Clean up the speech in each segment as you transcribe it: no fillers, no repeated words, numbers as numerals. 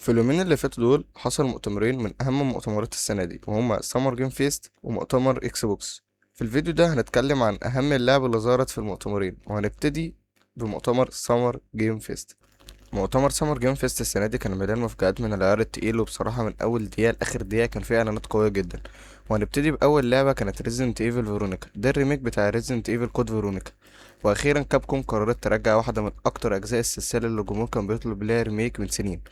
في اليومين اللي فاتوا دول حصل مؤتمرين من أهم مؤتمرات السنة دي، وهما Summer Game Fest ومؤتمر Xbox. في الفيديو ده هنتكلم عن أهم اللعب اللي ظهرت في المؤتمرين، وهنبتدي بمؤتمر Summer Game Fest. مؤتمر Summer Game Fest السنة دي كان مليان مفاجآت من العيار التقيل، وبصراحة من أول دقيقة لآخر دقيقة كان فيه إعلانات قوية جدا. وهنبتدي بأول لعبة كانت Resident Evil Veronica، ده ال remake بتاع Resident Evil Code Veronica. وأخيرا Capcom قررت ترجع واحدة من أكتر أجزاء السلسلة اللي الجمهور كان بيطلب ليها remake من سنين.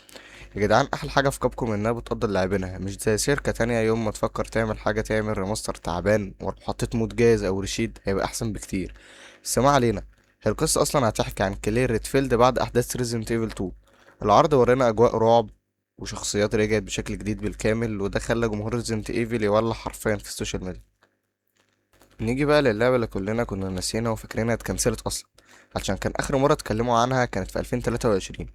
يا جدعان، أحلى حاجة في Capcom إنها بتقدر لاعبينها، مش زي شركة تانية يوم ما تفكر تعمل حاجة تعمل remaster تعبان، ولو حطيت mod جاهز أو reshade هيبقى أحسن بكتير. بس ما علينا، هي القصة أصلا هتحكي عن كلير ريدفيلد بعد أحداث Resident Evil 2. العرض ورانا أجواء رعب وشخصيات رجعت بشكل جديد بالكامل، وده خلى جمهور Resident Evil يولع حرفيا في ال social media. نيجي بقى للعبة اللي كلنا كنا ناسينها وفاكرينها اتكنسلت أصلا، عشان كان آخر مرة اتكلموا عنها كانت في 2023،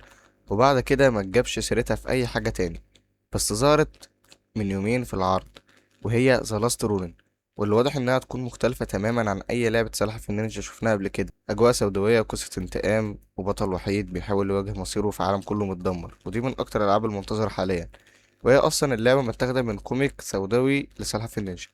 وبعد كده ما تجابش سيرتها في أي حاجة تاني. بس ظهرت من يومين في العرض، وهي The Last Ronin، واللي واضح انها تكون مختلفة تماما عن اي لعبة سلاحف النينجا شفناها قبل كده. اجواء سوداوية وقصة انتقام وبطل وحيد بيحاول يواجه مصيره في عالم كله متدمر، ودي من اكتر الالعاب المنتظرة حاليا. وهي اصلا اللعبة متاخدة من comic سوداوي لسلاحف النينجا.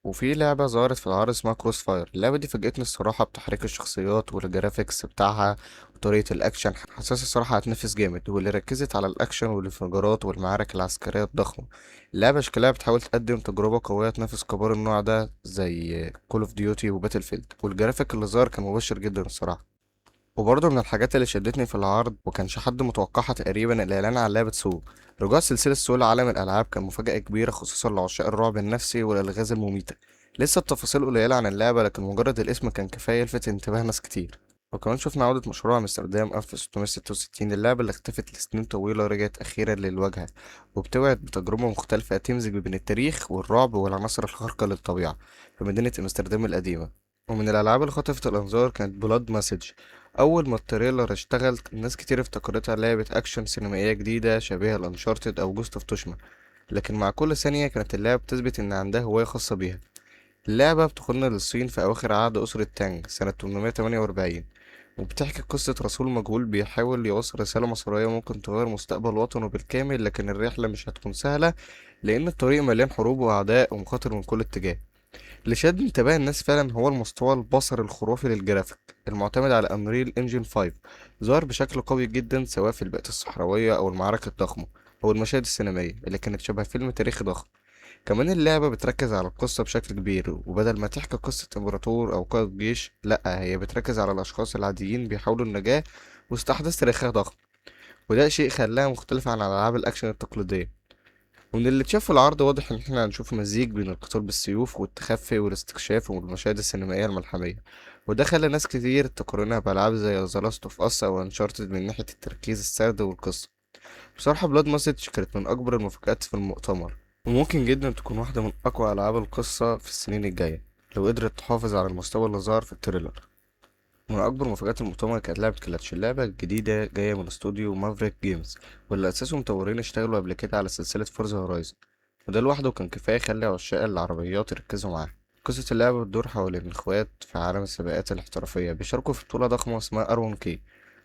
وفي لعبة ظهرت في العرض اسمها CrossFire. اللعبة دي فاجأتني الصراحة بتحريك الشخصيات وال graphics بتاعها وطريقة الأكشن، حاسس الصراحة هتنافس جامد، واللي ركزت على الأكشن والانفجارات والمعارك العسكرية الضخمة. اللعبة شكلها بتحاول تقدم تجربة قوية تنافس كبار النوع ده زي Call of Duty و Battlefield، والجرافيك اللي ظهر كان مبشر جدا الصراحة. وبرضه من الحاجات اللي شدتني في العرض وكانش حد متوقعها تقريبا الإعلان عن لعبة Saw. رجوع سلسلة Saw لعالم الألعاب كان مفاجأة كبيرة، خصوصا لعشاق الرعب النفسي والألغاز المميتة. لسه التفاصيل قليلة عن اللعبة، لكن مجرد الاسم كان كفاية يلفت انتباه ناس كتير. وكمان شفنا عودة مشروع أمستردام 1666، اللعبة اللي اختفت لسنين طويلة رجعت أخيرا للواجهة، وبتوعد بتجربة مختلفة تمزج بين التاريخ والرعب والعناصر الخارقة للطبيعة في مدينة أمستردام القديمة. ومن الألعاب اللي خطفت الأنظار كانت Blood Message. أول ما ال trailer اشتغل ناس كتير افتكرتها لعبة أكشن سينمائية جديدة شبيهة ل Uncharted أو Ghost of Tsushima، لكن مع كل ثانية كانت اللعبة بتثبت إن عندها هواية خاصة بيها. اللعبة بتاخدنا للصين في أواخر عهد أسرة تانج سنة 848، وبتحكي قصة رسول مجهول بيحاول يوصل رسالة مصيرية ممكن تغير مستقبل وطنه بالكامل، لكن الرحلة مش هتكون سهلة لأن الطريق مليان حروب وأعداء ومخاطر من كل اتجاه. اللي شد انتباه الناس فعلا هو المستوى البصري الخرافي للجرافيك المعتمد على Unreal Engine 5، ظهر بشكل قوي جدا سواء في البيئات الصحراوية أو المعارك الضخمة أو المشاهد السينمائية اللي كانت شبه فيلم تاريخي ضخم. كمان اللعبة بتركز على القصة بشكل كبير، وبدل ما تحكي قصة إمبراطور أو قائد جيش، لأ هي بتركز على الأشخاص العاديين بيحاولوا النجاة وسط أحداث تاريخية ضخمة، وده شيء خلاها مختلفة عن ألعاب الأكشن التقليدية. ومن اللي اتشاف في العرض واضح ان احنا هنشوف مزيج بين القتال بالسيوف والتخفي والاستكشاف والمشاهد السينمائية الملحمية، وده خلى ناس كتير تقارنها بألعاب زي The Last of Us أو Uncharted من ناحية التركيز السرد والقصة. بصراحة Blood Message كانت من أكبر المفاجآت في المؤتمر، وممكن جدا تكون واحدة من أقوى ألعاب القصة في السنين الجاية لو قدرت تحافظ على المستوى اللي ظهر في ال trailer. من أكبر مفاجآت المؤتمر كانت لعبة Clutch، اللعبة الجديدة جاية من استوديو Maverick Games، واللي أسسه مطورين اشتغلوا قبل كده على سلسلة Forza Horizon، وده لوحده كان كفاية يخلي عشاق العربيات يركزوا معاها. قصة اللعبة بتدور حوالين اخوات في عالم السباقات الاحترافية بيشاركوا في بطولة ضخمة اسمها R1K،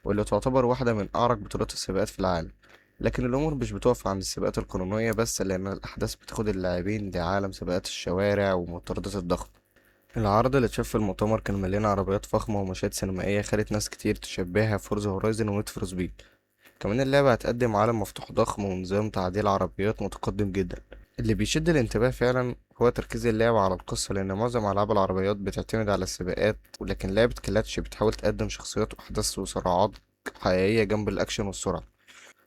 واللي تعتبر واحدة من أعرق بطولات السباقات في العالم. لكن الأمور مش بتقف عند السباقات القانونية بس، لأن الأحداث بتاخد اللاعبين لعالم سباقات الشوارع والمطاردات الضخمة. العرض اللي اتشاف في المؤتمر كان مليان عربيات فخمة ومشاهد سينمائية خلت ناس كتير تشبهها Forza Horizon و Need for Speed. كمان اللعبة هتقدم عالم مفتوح ضخم ونظام تعديل عربيات متقدم جدا. اللي بيشد الانتباه فعلا هو تركيز اللعبة على القصة، لأن معظم ألعاب العربيات بتعتمد على السباقات، ولكن لعبة كلاتش بتحاول تقدم شخصيات وأحداث وصراعات حقيقية جنب الأكشن والسرعة.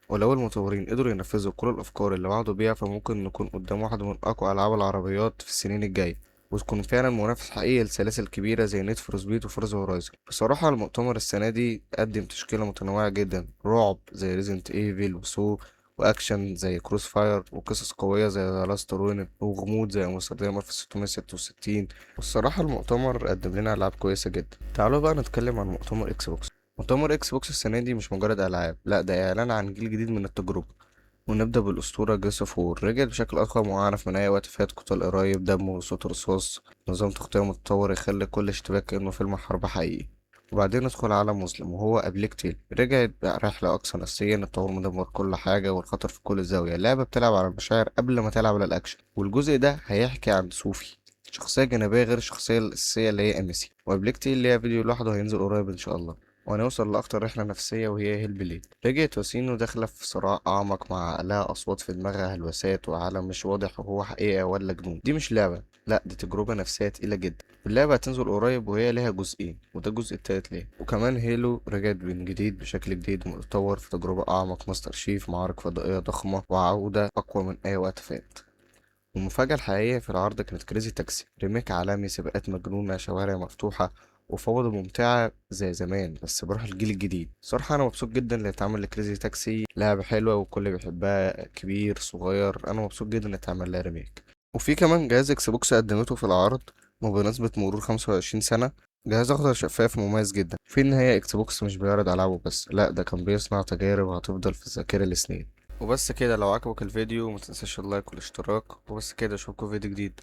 ولو المطورين قدروا ينفذوا كل الأفكار اللي وعدوا بيها فممكن نكون قدام واحدة من أقوى ألعاب العربيات في السنين الجاية، وتكون فعلا منافس حقيقي لسلاسل كبيرة زي Need for Speed و Forza Horizon. بصراحة المؤتمر السنة دي قدم تشكيلة متنوعة جدا، رعب زي Resident Evil و Saw، وأكشن زي CrossFire، وقصص قوية زي The Last Ronin، وغموض زي أمستردام 1666. والصراحة المؤتمر قدم لنا ألعاب كويسة جدا. تعالوا بقى نتكلم عن مؤتمر Xbox. مؤتمر Xbox السنة دي مش مجرد ألعاب، لا ده إعلان عن جيل جديد من التجربة. ونبدأ بالأسطورة Gears of War، رجعت بشكل أضخم وأعنف من أي وقت فات، قتال قريب، دم وصوت رصاص، نظام تغطية متطور يخلي كل اشتباك كأنه فيلم حرب حقيقي. وبعدين ندخل عالم مظلم وهو A Plague Tale. رجعت بقى رحلة أقصى نفسيا، التطور مدمر كل حاجة والخطر في كل زاوية. اللعبة بتلعب على المشاعر قبل ما تلعب على الأكشن. والجزء ده هيحكي عن صوفي، شخصية جانبية غير الشخصية الأساسية اللي هي أميسي. و A Plague Tale ليها فيديو لوحده هينزل قريب إن شاء الله. وهنوصل لأخطر رحلة نفسية وهي Hellblade. رجعت وسينو داخلة في صراع أعمق مع عقلها، أصوات في دماغها، هلوسات، وعالم مش واضح وهو حقيقة ولا جنون. دي مش لعبة، لا دي تجربة نفسية تقيلة جدا. اللعبة هتنزل قريب وهي ليها جزئين وده الجزء التالت ليها. وكمان Halo رجعت من جديد بشكل جديد ومتطور في تجربة أعمق، Master Chief، معارك فضائية ضخمة، وعودة أقوى من أي وقت فات. والمفاجأة الحقيقية في العرض كانت Crazy Taxi، remake عالمي، سباقات مجنونة، شوارع مفتوحة، وفوضى ممتعة زي زمان بس بروح الجيل الجديد. صراحة أنا مبسوط جدا اللي اتعمل ل Crazy Taxi، لعبة حلوة والكل بيحبها كبير صغير. أنا مبسوط جدا إن اتعمل لها remake. وفي كمان جهاز Xbox قدمته في العرض بمناسبة مرور 25 سنة، جهاز أخضر شفاف مميز جدا. في النهاية Xbox مش بيعرض ألعابه بس، لا ده كان بيصنع تجارب هتفضل في الذاكرة لسنين. وبس كده، لو عجبك الفيديو متنساش ال like والاشتراك. وبس كده، اشوفكم في فيديو جديد.